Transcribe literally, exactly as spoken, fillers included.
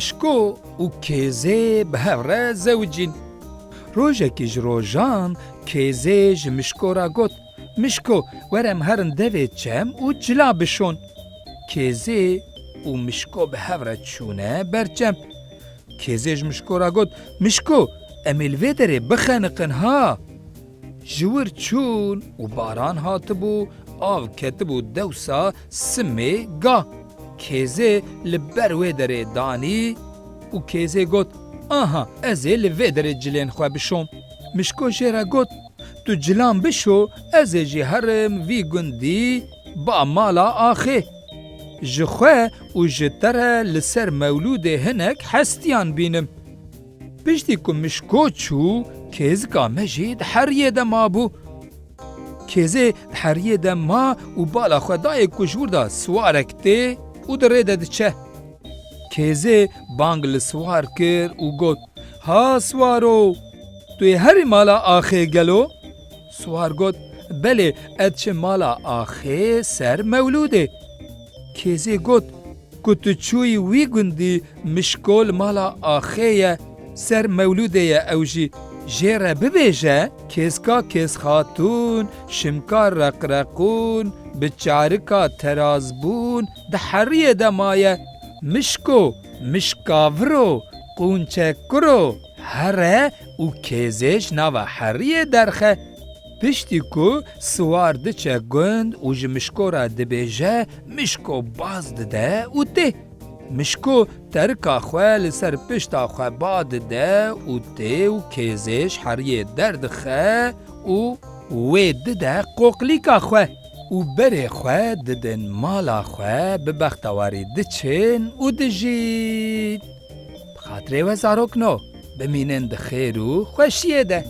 Mişko û Kêzê bi hev re zewicîn. Rojekî ji rojan Kêzê ji Mişko re got, Mişko, were em herin devê çem û cila bişon. Kêzê û Mişko bi hev re çûne ber çem. Kêzê ji Mişko re got, Mişko, em ê li vê derê bixeniqin ha. Ji wir çûn û baran hatibû, av ketibû dewsa simê ga. Kêzê li ber wê derê danî û Kêzê got, Aha, ez ê li vê derê cilên xwe bişom. Mişko jê re got, Tu cilan bişo, ez ê jî herim vî gundî ba mala axê. Ji xwe û ji te re li ser mewlûdê hinek hestiyan bînim. Piştî ku Mişko çû, kêzika me jî di heriyê de mabû. Kêzê di heriyê de ma û bala xwe dayê ku ji wir de siwarek tê û di rê de diçe. Kêzê bang li siwar kir û got, Ha siwaro, tu yê herî mala axê gelo? Siwar got, Belê, ez diçim mala axê ser mewlûdê. Kêzê got, Ku tu çûyî wî gundî, Mişko li mala axê ye, ser mewlûdê ye ew jî. Jê re bibêje, Kêzka Kêzxatûn, Şimka Reqreqûn, bi çarika terazbûn di heriyê de maye. Mişko, mişkaviro, qûnçekuro, here û Kêzê ji nava heriyê derxe. Piştî ku siwar diçe gund û ji Mişko re dibêje, Mişko baz dide û tê. Mişko terika xwe li ser pişta xwe ba dide û tê û Kêzê ji heriyê derdixe û wê dide qoqlîka xwe û berê xwe didin mala xwe, bi bextewarî diçin û dijîn. Bi xatirê we zarokno, bimînin di xêr û xweşiyê de.